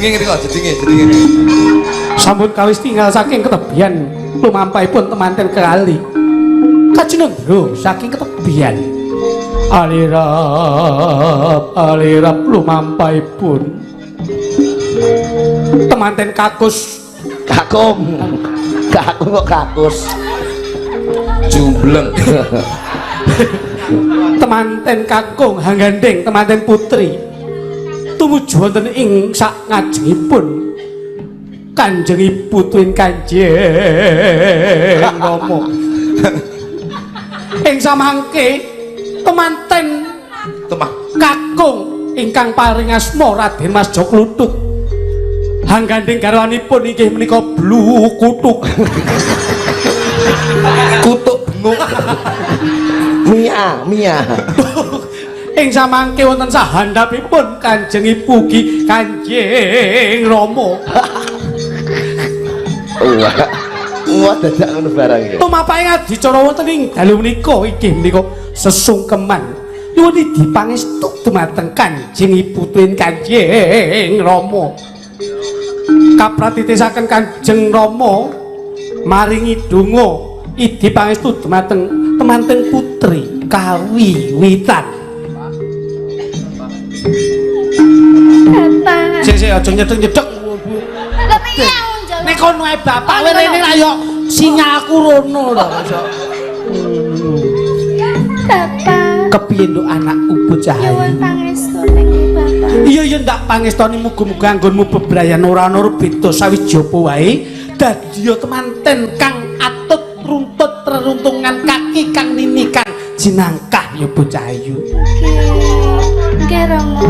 Jedinge ngriko, jedinge, jedinge. Sampun kawis tinggal saking ketebian lumampahipun temanten kali. Kajinenggo saking ketebian. Alirap alirap lumampahipun temanten kakus Kakung. Kakung kok kakus. Jumbleng. Temanten kakung hanggandeng temanten putri tumuju wonten ing sak ngajengipun Kanjeng Ibu tuwin Kanjeng Rama. Ing samangke temanten Temah. Kakung ingkang paring asma Raden Mas Jokluthuk hanggandeng garwanipun inggih menika Blu Kutuk. Kutuk benguk. Mia, Mia. Ing samangke wonten sahandhapipun Kanjeng Ibu ugi Kanjeng Rama. Wah. Wah, dadak ngono barang iki. Tumapahe adicara wonten ing dalu menika inggih menika sesungkeman nyuwun dipangestu dumateng Kanjeng Ibu tuwin Kanjeng Rama. Kapratitisaken Kanjeng Rama maringi donga idi pangestu dumateng temanten putri kawiwitan. Bapak. Sik sik aja nyedek-nyedek. Lah piye aku njaluk? Nek kono ae bapak kowe rene lah yo sinyalku rono lho. Bapak. Kepiye nduk anakku bocah ayu? Nyuwun pangestune nggih, Bapak. Iya iya ndak pangestoni muga-muga anggonmu bebrayan ora ana beda sawiji apa wae dadi temanten kang atut runtut reruntungan kaki kang ninikan jinangkah ya bocah ayu. Nggih. Nggih, Rama.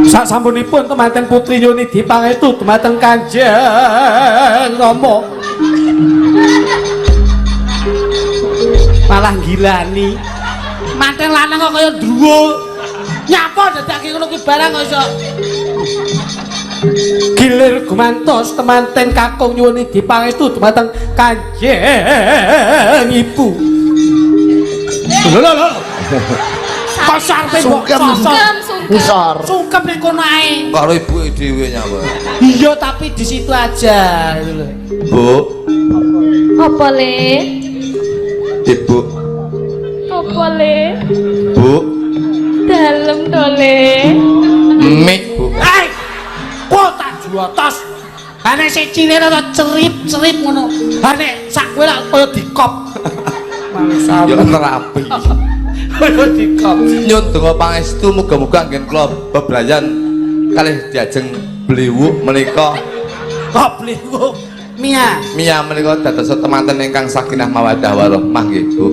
Sak sampunipun temanten putri nyuwun dipangestu dumateng Kanjeng Rama. Malah gilani. Manten lanang kok kaya druwo. Nyapa dadake ngono ki barang kok iso. Gilir gumantos temanten kakung nyuwun dipangestu dumateng Kanjeng Ibu. Lho lho lho. Kok sarepe mbok Sungkem. sosok. Sungkem, sungkem. Ngisor. Sungkem ning kono ae. Karo ibuke dhewe nyapa. Iya, tapi di situ aja gitu lho. Bu, Apa le? Ibu, Apa le? Bu, Dalem to le. mik, Bu. Hei! Kok tak juotos? Ha nek sik cilik rada cerip-cerip ngono. Ha nek sak kowe lak kaya dikop. Mangsa. Ya nerapi. Kaya dikop. Nyun donga pangestu muga-muga anggen kula bebrayan kalih diajeng bliwuk menika. Kok bliwuk? Mia. Mia menika dados temanten ingkang sakinah mawaddah warahmah nggih, Bu. Bu.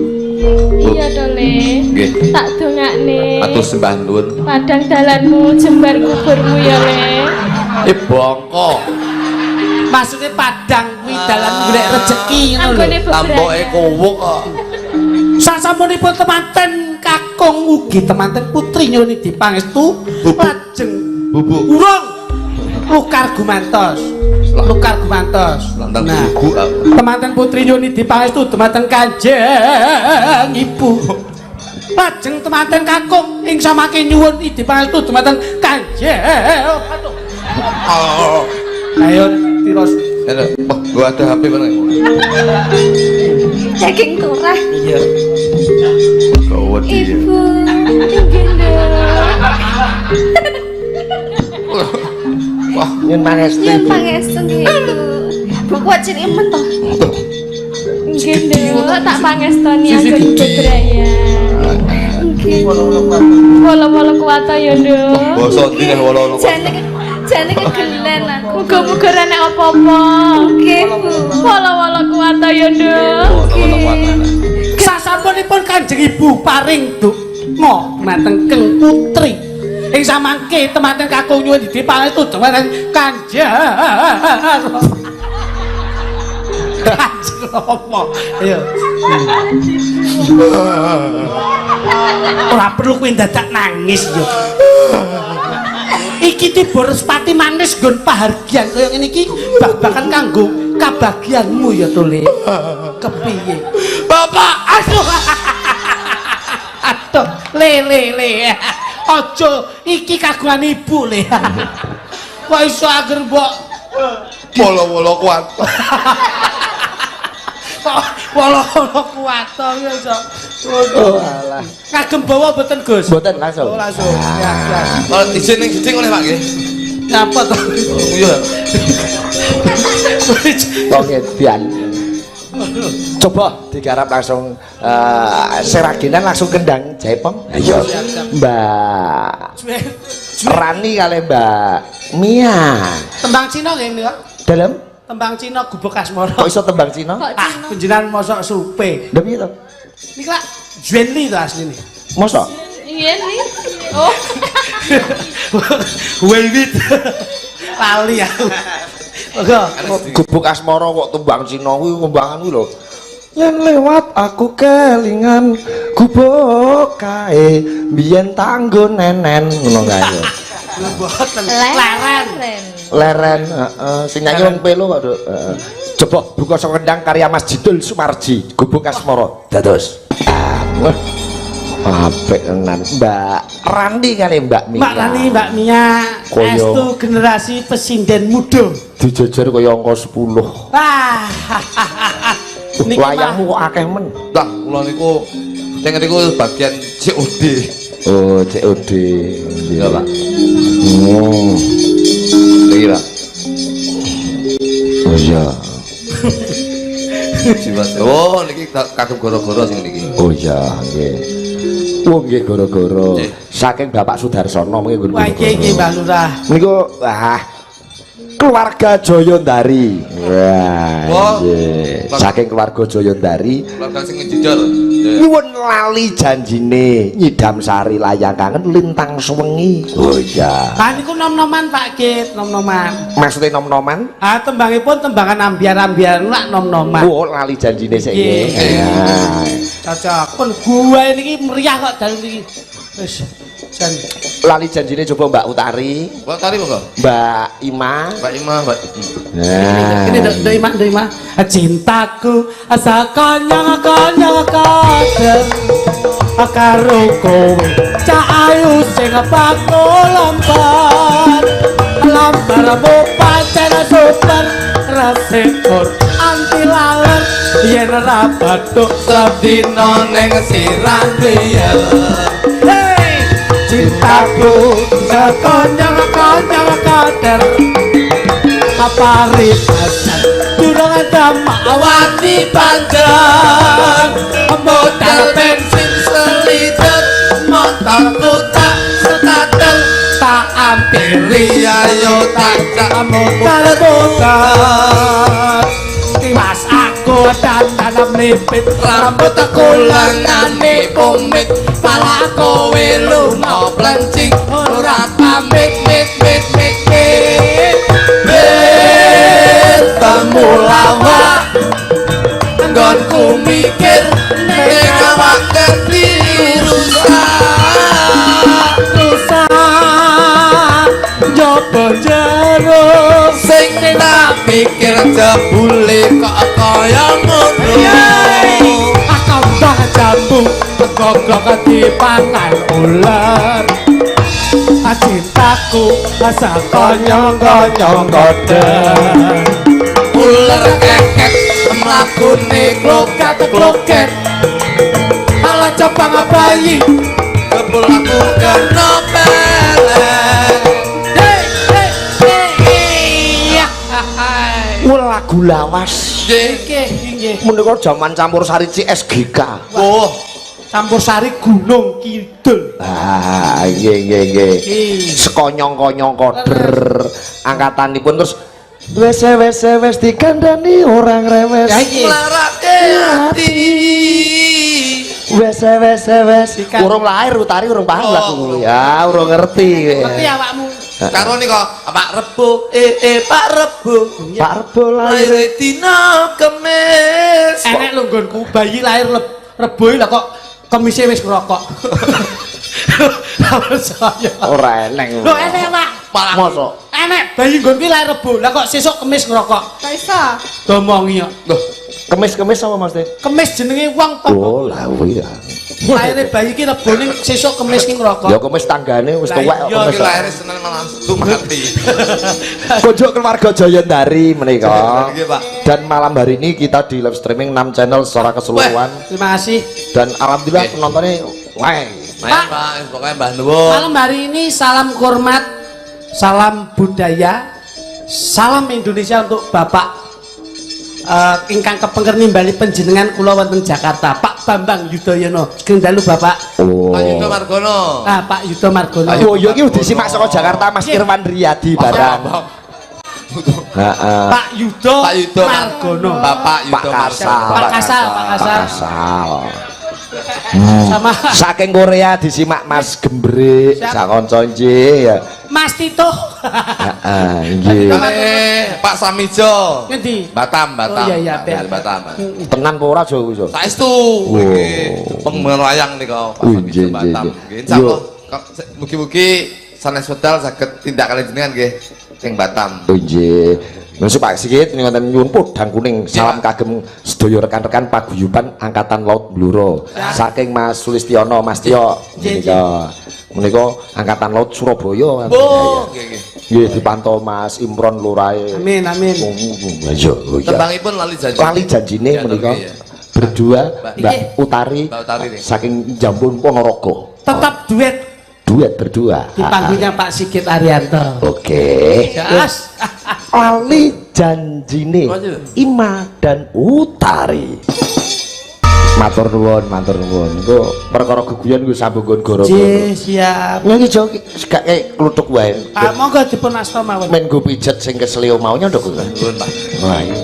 Iya to le. Nggih. Tak dongakne. Matur sembah nuwun. Padang dalanmu jembar kuburmu ya le. Eh bongko. Maksudnya padang kuwi dalan golek rejeki ngono lho. Anggone Tampoke bebrayan. kowuk kok. Sasampunipun temanten kakung ugi temanten putri nyuwun dipangestu Bubuk. lajeng Bubuk. urung lukar gumantos. Lukar gumantos. Lantang Nah, bubuk. temanten putri nyuwun dipangestu dumateng Kanjeng Ibu. Lajeng temanten kakung ing samake nyuwun dipangestu dumateng Kanjeng. Aduh. Oh. Ayo tiros. Wah, gua ada HP mana? Daging turah. Iya. Kau wedi. Ibu. Nggih, Nduk. Wah, Nyun pangestu. Nyuwun pangestu nggih, Ibu. Bu kuat cilik men to. Nggih, Nduk, tak pangestoni Sisi anggon gede. bebrayan. Nggih. Wolo-wolo kuat ya, Nduk. Basa ndi nek wolo-wolo kuat. Jane kegelen aku. Muga-muga ra nek apa-apa. Nggih, Bu. Wolo-wolo kuat ya, Nduk. Wolo-wolo kuat. Sasampunipun Kanjeng Ibu paring donga dumateng Keng Putri. Ing samangke temanten kakung nyuwun dipangestu dumateng Kanjeng. Kanjeng Rama. Ayo. Ora perlu kowe dadak nangis yo. Iki tiba respati manis nggon pahargyan kaya ngene iki babakan kanggo kabagianmu ya to, Le. Kepiye? Bapak, Aduh. Aduh, le le le. Aja iki kagungan ibu le. Kok iso agar mbok Wolo-wolo kuat. Kok wolo-wolo kuat to ya iso. Oh alah. Kagem bawa mboten Gus? Mboten langsung. Oh, langsung. Ya, ya. Kalau izin ning jeding oleh Pak nggih. Nyapa to? Iya. Wong edan. Coba digarap langsung seraginan langsung kendang jaipong. Ayo. Mbak Rani kali Mbak Mia. Tembang Cina nggih menika? Dalam Tembang Cina Gubuk Asmara. kok iso tembang Cina? Kok Ah, Cina? panjenengan mosok supe. Lha piye to? Niki lak Zwenli to asline. Mosok? Iya nih. Oh. Wewit. Lali aku. Monggo. Gubuk Asmara kok tembang Cina kuwi kembangan kuwi lho. Yen lewat aku kelingan gubuk kae biyen tanggo nenen ngono kae. Mboten. Leren. Leren, heeh, sing nyanyi wong pelo kok, Duk. Heeh. Coba buka saka kendang karya Mas Jidul Sumarji, Gubuk Asmara. Dados. Ah, wah. Apik tenan, Mbak Rani kali Mbak Mia. Mbak Rani, Mbak Mia, Koyo. estu generasi pesinden muda. Dijejer kaya angka 10. Wah. Niki mah Wayangmu kok akeh men. Lah, kula niku sing niku bagian COD. Oh, COD. Iya, Pak. Oh. Niki, Pak. Oh iya. Jiwa. Oh, niki kagem goro-goro sing niki. Oh iya, nggih. Oh nggih goro-goro. Nggih. Saking Bapak Sudarsono mengke nggon Wah, iki iki Mbak Lurah. Niku wah keluarga Joyondari. Wah, Wah. nggih. Saking keluarga Joyondari Keluarga sing ngejidol. nyuwun lali janjine nyidam sari layang kangen lintang suwengi. Oh iya. Ah niku nom-noman Pak Git, nom-noman. Maksudnya nom-noman? Ah tembangipun tembangan ambyar-ambyar lak nom-noman. Oh, lali janjine sik nggih. Nggih. Ah. Cocok. Pun gua niki meriah kok dalu niki. Wis jan. Lali janjine coba Mbak Utari, Mbak Tari monggo. Mbak Ima. Mbak Ima, Mbak. Nah. Ini dok dok Ima, dok Ima. Cintaku sakonyong-konyong kadem karo kowe. Cak ayu sing bakul lompat. Lambarmu pancen super resik anti laler yen ra bathuk Sedina ning sirah kliyel. Hey, cintaku sekonyong-konyong kader paribasan durung damak Wani panjang modal bensin seliter motorku tak starter tak ampiri ayo tak jak muter-muter tiwas aku dandan mlipit rambut kulangane pumit pala kowe lunga plencing ora pamit mit mit mit mit bertemu lawak nggonku mikir ning awak rusak rusak nyoba jero sing tak pikir jebule kok kaya ngono. Kambang jambu goglok dipangan ular. Cintaku sakonyong-konyong koder Ular kekek mlakune klokat-kloket ala cabang bayi kebul aku kena pelet. Hey, hey, hey, iya. Wah, lagu lawas. Nggih. Nggih, nggih. Menika jaman campur sari CSGK. Oh, Campur sari Gunung Kidul. Ah, nggih nggih nggih. Nggih. Sekonyong-konyong koder angkatanipun terus wes wes wes dikandani orang rewes. Ya iki. nglarake ati. Wes wes wes. Dikan- Urung lahir Utari urung paham Oh, lagu kuwi. Ya, urung ngerti. Ngerti awakmu. Karo nika Pak Rebo, Pak Rebo. Pak Rebo lahir Lahir dina Kemis. Enek lho nggonku bayi lahir Rebo lah kok kemise wis ngerokok. Ora percaya. ora eneng. Lho enek, Pak. Malah Mosok. Enek bayi nggonku lahir Rebo. Lah kok sesuk kemis ngerokok. Kok iso? Domongi kok. Loh, Kemis-kemis apa Mas? Kemis jenenge wong to. Oh, lah kuwi ya. Lahire bayi ki Rebo ning sesuk Kemis ki ngrokok. Ya Kemis tanggane wis Lah tuwek kok iya, Kemis. Iki lahire Senin malah Setu mati. Kunjuk keluarga Jayandari menika. Nggih, Pak. Dan malam hari ini kita di live streaming 6 channel secara keseluruhan Terima kasih. Dan alhamdulillah Oke. Penontonnya wah. Main, Pak, pokoknya Mbah nuwun. Malam hari ini salam hormat, salam budaya, salam Indonesia untuk Bapak ingkang kepengker nimbali panjenengan kula wonten Jakarta, Pak Bambang Yudhoyono. Sugeng dalu, Bapak. Oh. Pak Yudo Margono. Ah, Pak Yudo Margono. Pak Oh, yo iki disimak saka Jakarta Mas Irwan Riyadi barang. Heeh. Pak Yudo, Pak Yudo Margono. Bapak Pak Yudo Kasal. Margono. Pak Kasal, Pak Pak Kasal. Kasal. Sama Saking Korea disimak Mas Gembrek, Siap. sakonco nggih ya. Mas Tito. Heeh, nggih. Kalih Pak Samijo. Ngendi? Batam, Batam. Oh, iya, iya, Dari apik. Batam. Tenan apa ora Jo kuwi, Jo? Saestu Oh. iki penggemar wayang nika Pak Oh, Samijo nggih, Batam. nggih, Nggih, nggih. insyaallah mugi-mugi sanes wedal saged tindak kalih jenengan nggih ing Batam. Oh nggih. Masuk Pak Sigit wonten nyuwun podang kuning. Salam kagem sedaya rekan-rekan paguyuban Angkatan Laut Blora. Saking Mas Sulistiono, Mas Tio Nggih, menika. Menika Angkatan Laut Surabaya. Oh, nggih nggih. Nggih dipantau Mas Imron Lurae. Amin, amin. Oh, iya, oh, iya. Tembangipun lali janji. Lali janjine Ya, menika nggih, ya. Berdua Mbak. Mbak Utari Mbak Utari nih. Saking Jambon Ponorogo. Tetap duet Duet berdua. Di panggungnya Pak Sigit Arianto. Oke. Jas. Lali janjine Ima dan Utari. Matur nuwun, matur nuwun. Engko perkara geguyon kuwi sambung nggon goro-goro. Nggih, siap. Niki jo gak kayak kluthuk wae. Ah, monggo dipun asta mawon. Men nggo pijet sing kesleo mau nyondok kuwi. Nuwun, Pak. Wah. Iya.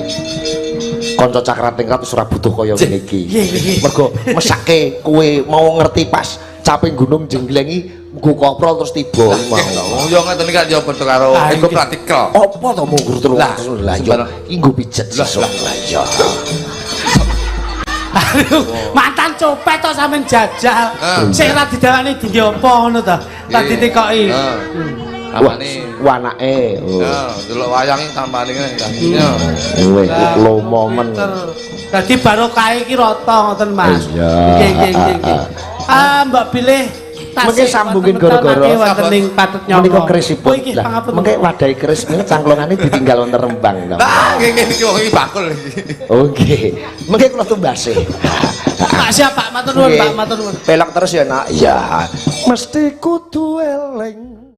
Kanca cakrat-tingkat wis ora butuh kaya ngene iki. Nggih. Mergo mesake kowe mau ngerti pas caping gunung jenggleng iki nggo koprol terus tiba mau. Oh, yo ngeten iki kan yo padha karo Ah, ego nggih. praktikal. Apa to mung terus Lah, lah yo sembarang. iki nggo pijet Lah, sesuk. lah. Lah iya. Aduh, mantan copet to sampean jajal. Ah. Sing ora didawani dingge apa ngono to? Tak ditekoki. Heeh. Wah, Tampane. wanake. Oh. Ya, delok wayang iki tampane ngene. Ya. Weh, lomo men. Dadi barokah iki rata ngoten, Mas. Iya. Nggih, nggih, nggih, nggih. Ah, mbok bilih Mengke sambungin gara-gara. wonten ing patut nyawa. Menika kerisipun. Oh, inggih, Lah, pangapunten. mengke wadahi keris menika cangklongane ditinggal wonten Rembang to. Lah, nggih nggih iki wong iki bakul iki. Oke. Mengke kula tumbase. Pak siap, Pak, matur nuwun, Nggih. Pak, matur nuwun. Pelok terus ya, Nak. Iya. Mesti kudu eling.